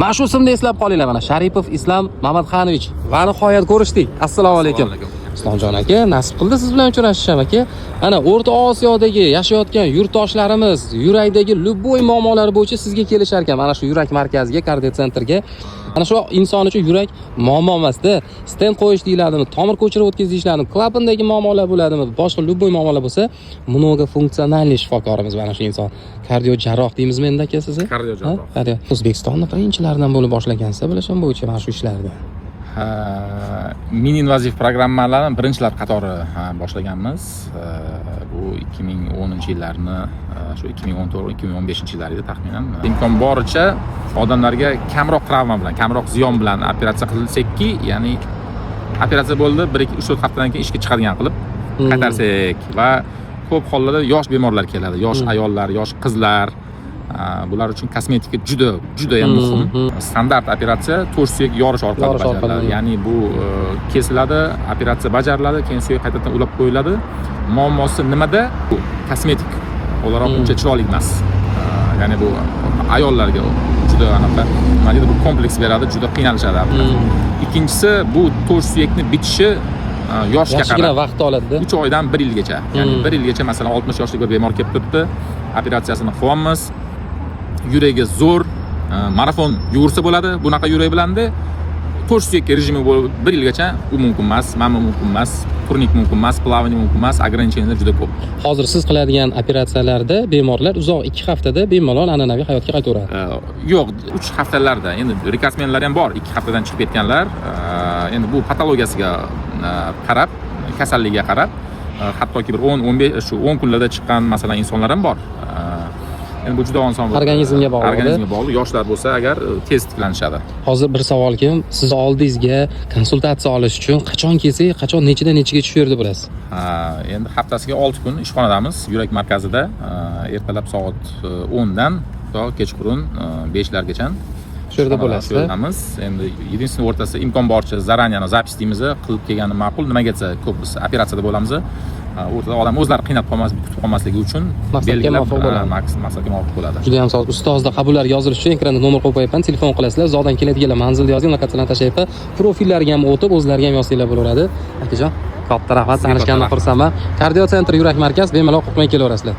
Mana shu ismni eslab qolinglar. Mana Sharipov Islom Mamadxanovich. Va nihoyat ko'rishdik. Assalomu alaykum. Islomjon aka, nasib qildi siz bilan uchrashish ham, aka. Mana O'rta Osiyodagi yashayotgan yurtdoshlarimiz yurakdagi любой muammolar bo'yicha sizga kelishar ekan. Mana shu yurak markaziga, кардиоцентр ga. Mana shu inson uchun yurak muammo emasda. Stent qo'yish deyiladimi, tomir ko'chirib o'tkazish deyiladimi, klapandagi muammolar bo'ladimi, boshqa любой muammolar bo'lsa, многофункциональный shifokorimiz mana shu inson. Kardiojarroh deymizmi endi, aka, sizni? Kardiojarroh. Ha? Kardio. O'zbekistonni birinchilardan bo'lib boshlagansiz, bilishim bo'yicha, mana shu ishlarni. Ha, mini invaziv programmalarni birinchilar qatori, ha, boshlaganmiz. Bu 2010 yillarni, shu 2014, 2015 yillar edi taxminan. Imkon boricha odamlarga kamroq travma bilan, kamroq ziyon bilan operatsiya qilsakki, ya'ni operatsiya bo'ldi, bir, ikki, uch, 4 haftadan keyin ishga chiqadigan qilib qaytarsak. Va ko'p hollarda yosh bemorlar keladi, yosh ayollar, yosh qizlar. Bular uchun kosmetika juda juda ham muhim. Standart operatsiya to'sh suyak yorish orqali Yorish orqali, bajariladi. Ya'ni bu kesiladi, operatsiya bajariladi, keyin suyak qaytadan ulab qo'yiladi. Muammosi nimada? Bu kosmetik o'laroq uncha chiroyli emas. Ya'ni bu ayollarga juda anaqa, nima deydi, bu kompleks beradi, juda qiynalishadi. Ikkinchisi, bu to'sh suyakni bitishi yoshga Yaxshigina qarab vaqt oladida. 3 oydan bir yilgacha. Ya'ni bir yilgacha, masalan, 60 yoshli bir bemor kelib turibdi, operatsiyasini qilyapmiz, yuragi zo'r, marafon yugursa bo'ladi bunaqa yurak bilanda. To'sh suyakka rejimi bo'lib, bir yilgacha u mumkin emas, mana bu mumkin emas, turnik mumkin emas, плавание mumkin emas, ограничения lar juda ko'p. Hozir siz qiladigan operatsiyalarda bemorlar uzoq 2 haftada bemalol an'anaviy hayotga qaytaveradi. Yo'q, 3 haftalarda. Endi rekordsmenlar ham bor, 2 haftadan chiqib ketganlar. Endi bu patologiyasiga qarab, kasalligiga qarab, hattoki bir 10, 15, shu 10 kunlarda chiqqan, masalan, insonlar ham bor. Endi bu juda oson. Organizmga bog'liq. Organizmga bog'liq. Yoshlar bo'lsa agar, tez tiklanishadi. Hozir bir savolkim, siz oldingizga konsultatsiya olish uchun qachon kelsak, qachon, nechida nechiga shu yerda bo'lasiz? Ha, endi haftasiga 6 kun ishxonadamiz, yurak markazida. Ertalab soat 10 dan to kechqurun 5 largacha Shu yerda bo'lasiz. Shu yerdamiz. Endi единственный, o'rtasida imkon boricha заранее запись deymiz, qilib kelgani ma'qul. Nimaga desa, ko'p biz operatsiyada bo'lamiz. O'rtada odam o'zlari qiynab qolmas, kutib qolmasligi uchun Maqsadga belgilab, muvofiq bo'ladi. Ha, maqsadga muvofiq bo'ladi. Juda ham sog'. Ustozda qabullarga yozilish uchun ekranda nomer qo'yib qo'yapman, telefon qilasizlar. Uzoqdan keladiganlar manzilni yozing, lokatsiyalarni tashlayapman. Profillariga ham o'tib, o'zlariga ham yozsanglar bo'laveradi. Akajon, katta rahmat, Sizga tanishgandan katta rahmat. xursandman. Кардиоцентр yurak markaz, bemalol qo'rqmay kelaverasizlar.